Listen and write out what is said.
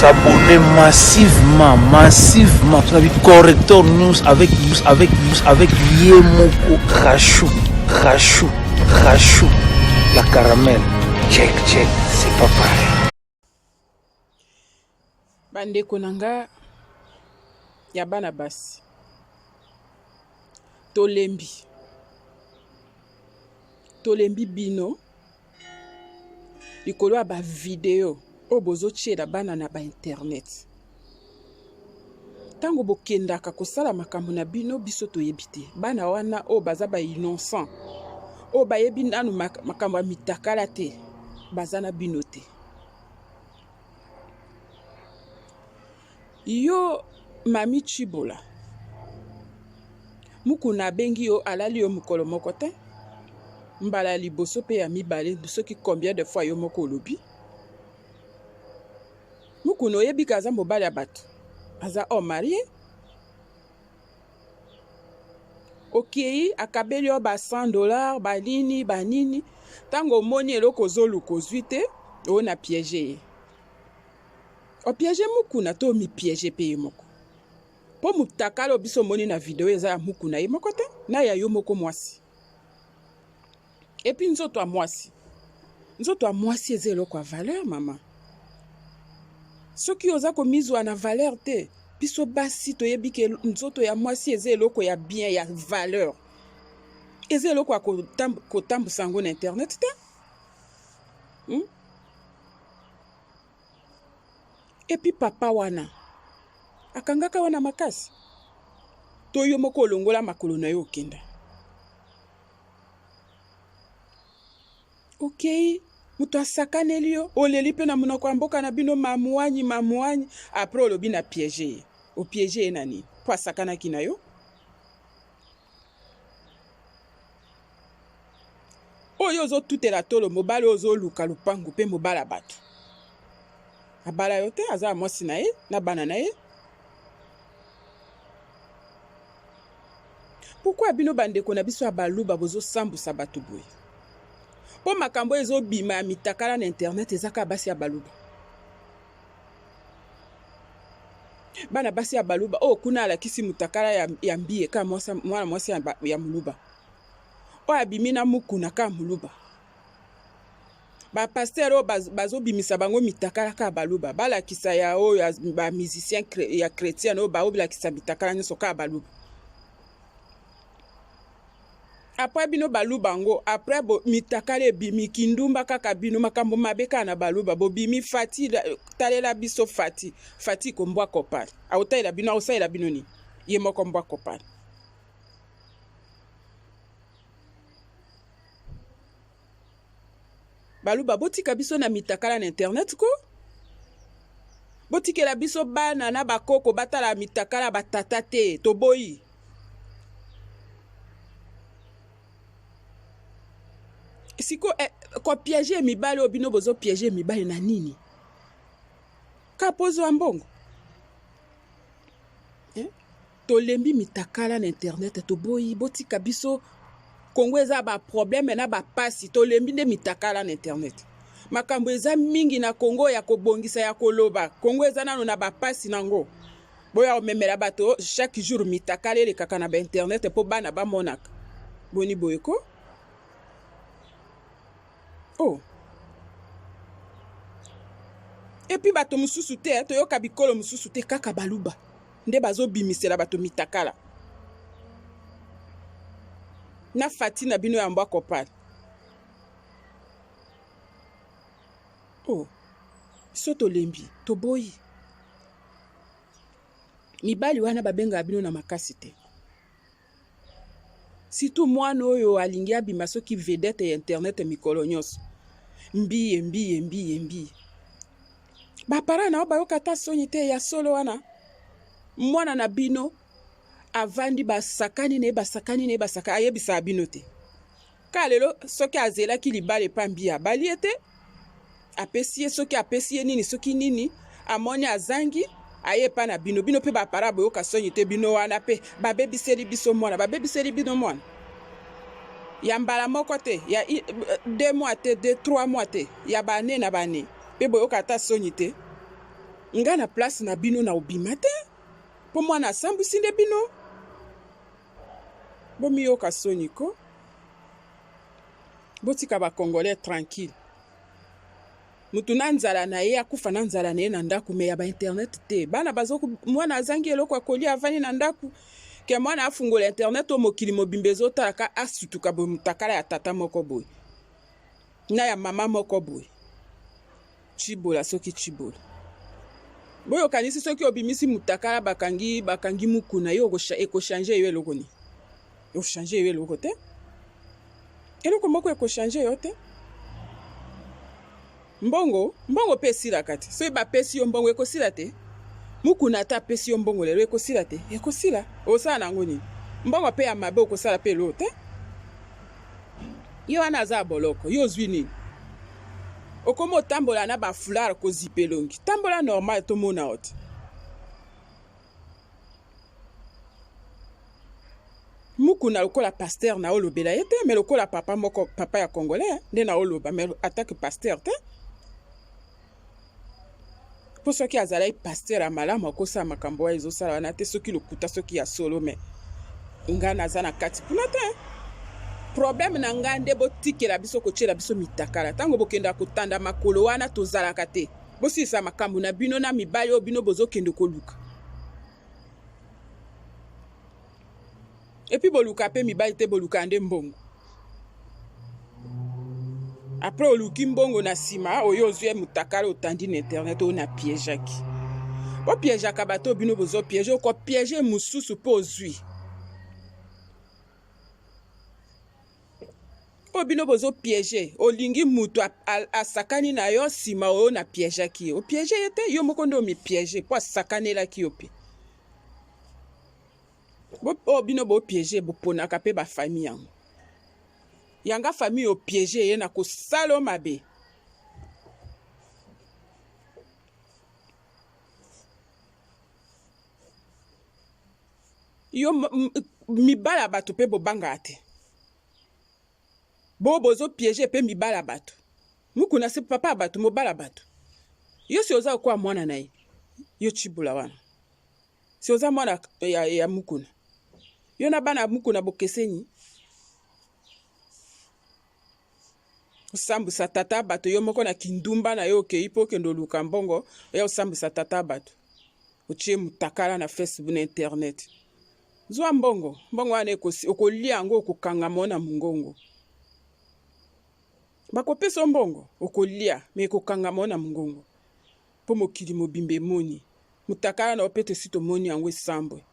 S'abonner massivement, massivement. Corrector News avec avec avec Yemoko Rachou, Rachou, Rachou, la caramel. Check, check, c'est pas pareil. Bandeko na nga ya bana basi, tolembi, tolembi bino likolo ya ba video oyo bozotiela bana na ba internet. Ntango bokendaka kosala makambo na bino, biso toyebi te. Bana wana oyo baza ba innocent, oyo bayebi nanu makambo ya mitakala te, baza na bino te. Yo Mami Tshibola, Mukuna abengi yo, alali yo mokolo moko te, mbala ya liboso mpe ya mibale, soki combien de fois yo moko olobi. Mukuna oyebi ke aza mobali ya bato, aza homme marie. Okei akabeli yo ba 100 dollars ba nini ba nini, ntango omoni eloko ozoluka ozwi te, oyo na piège ye. Opiège Mukuna to omipiège mpe ye moko? Mpo mutakala oyo biso omoni na video eza ya Mukuna ye moko te, na ya yo moko mwasi. Epuis nzoto ya mwasi, nzoto ya mwasi eza eloko ya valeur mama. Soki oza komizwa na valeur te, biso basi toyebi ke nzoto ya mwasi eza eloko ya bien ya valeur, eza eloko ya kotambusa yango na internet te. Epuis papa wana akangaka wana makasi to yo moko olongola makolo na yo okenda? Okei moto asakaneli yo, oleli mpe na monoko ya mboka na bino mamuanyi mamuanyi, apres olobi na piège ye. Opiège ye na nini? Mpo asakanaki na yo? Oyo ozotutela tolo mobali oyo ozoluka lupangu mpe mobala bato abala yo te, aza ya mwasi na ye na bana na ye. Pourquoi bino bandeko na biso ya baluba bozosambusa bato boye? Mpo makambo oyo ezobima ya mitakala na internet eza kaka basi ya baluba, bana basi ya baluba oyo kuna alakisi mutakala ya, ya mbiye kaka mwana mwasi ya, ya muluba oyo abimi na mukuna kaka muluba. Ba pasteur oyo bazobimisa bango mitakala kaka baluba, balakisa ya oyo ba musicien ya chrétien oyo baolakisa mitakala nyonso kaka baluba. Après bino baluba yango après bo, mitakala ebimi kindumba kaka bino makambo mabe kaka na baluba bobimi fati talela biso fati fati kombwa kopal akotalela bino akosalela bino nini ye moko mbwa kopal. Baluba botika biso na mitakala na internet ko botikela biso bana na bakoko batala mitakala batata te toboyi. Siko eh, kopiege mibali oyo bino bozo piege mibali na nini? Kapozo ya mbongo eh? Tolembi mitakala na internet toboyi, botika biso. Congo eza ba problème na ba pasi, tolembi nde mitakala na internet. Makambo eza mingi na Congo ya kobongisa ya koloba. Congo eza nano na ba pasi nango. Boya komemela bato chaque jour mitakala elekaka na ba internet po bana bamonaka. Boni boye ko? Oh. Et puis bato mosusu te, toyoka bikolo mosusu te, kaka baluba nde bazobimisela bato mitakala na fati na bino ya mbwa kopal. Oh, biso tolembi, toboyi mibali wana babengaka bino na makasi te. Surtout mwana oyo alingi abima soki vedette ya internet mikolo nyonso. Mbiye mbiye mbiye mbiye. Ba parents na yo bayoka ata soni te ya solo wana. Mwana na bino avandi basakani na ye basakani na ye basakani ayebisaka bino te. Ka lelo soki azelaki libala epa mbiye abali ye te. Apesi ye soki apesi ye nini soki nini amoni azangi aye epa na bino bino pe ba para boyoka soni te bino wana pe babebiseli biso mwana babebiseli bino mwana ya mbala moko te ya 2 mois te 2 3 mois te ya ba annee na ba annee pe boyoka ata soni te. Nga na place na bino na obima te mpo mwana asambwisi nde bino. Bomiyoka soni ko. Botika ba congolais tranquille. Mutu na nzala na ye akufa na nzala na ye na ndako me ya ba internet te. Bana bazo mwana azangi eloko ya kolia avandi na ndako ke mwana afungola internet oyo mokili mobimba ezotala ka asutuka boye mutakala ya tata moko boye na ya mama moko boye. Tshibola soki tshibola. Boyo okanisi soki obimisi mutakala bakangi bakangi mukuna yo ekochange yo eloko nini? Ekochange yo eloko te. Eloko moko ekochange yo te. Mbongo, mbongo pe esilaka te. Soki bapesi yo mbongo ekosila te. Mukuna ata apesi yo mbongo lelo ekosila te. Ekosila. Osala na yango nini? Mbongo pe ya mabe okosala pe eloko te. Ye wana aza ya boloko. Yo ozwi nini? Okomi otambola na ba foulard kozipa elongi. Tambola normal tomona yo te. Mukuna lokola pasteur na olobela ye te mais lokola papa moko papa ya congolais nde na oloba mais attaque pasteur te. Mpo soki azalaki pasteur ya malamu akosala makambo wana ezosala wana te soki lokuta soki ya solo me ngai naza na kati kuna te. Problème na ngai nde botikela biso kotiela biso mitakala ntango bokendaka kotanda makolo wana tozalaka te. Bosilisa makambo na bino na mibali oyo bino bozokende koluka. Epuis boluka pe mibali te boluka nde mbongo. Après oluki mbongo na sima oyo ozwi mutakala otandi na internet oyo na piégeaki. Bo piégeaka bato bino bozo piége oko piége mususu pe ozwi. Oyo bino bozo piége olingi mutu asakani na yo sima oyo na piégeaki ye. Opiége ye te yo moko nde omi piége po asakanelaki yo pe. Oyo bino bo piége boponaka pe ba famille yango. Yanga famille o piége ye na kosala mabe. Yo mibala bato pe bobangaka te. Bo bozo piége pe mibala bato. Mukuna se papa bato mobala bato. Yo si oza kwa mwana na ye. Yo chibula wana. Si oza mwana ya, ya mukuna. Yo na bana mukuna bokeseni. Osambwisa tata bato yo moko na kindumba na yo okei mpo okende oluka mbongo oya osambwisa tata bato. Otie mutakala na Facebook na internet. Zwa mbongo, mbongo wana okolia yango okokangama na mungongo. Bakopesa mbongo okolia me ekokangama na mungongo. Mpo mokili mobimba emoni. Mutakala na yo pe tosi tomoni yango esambwe.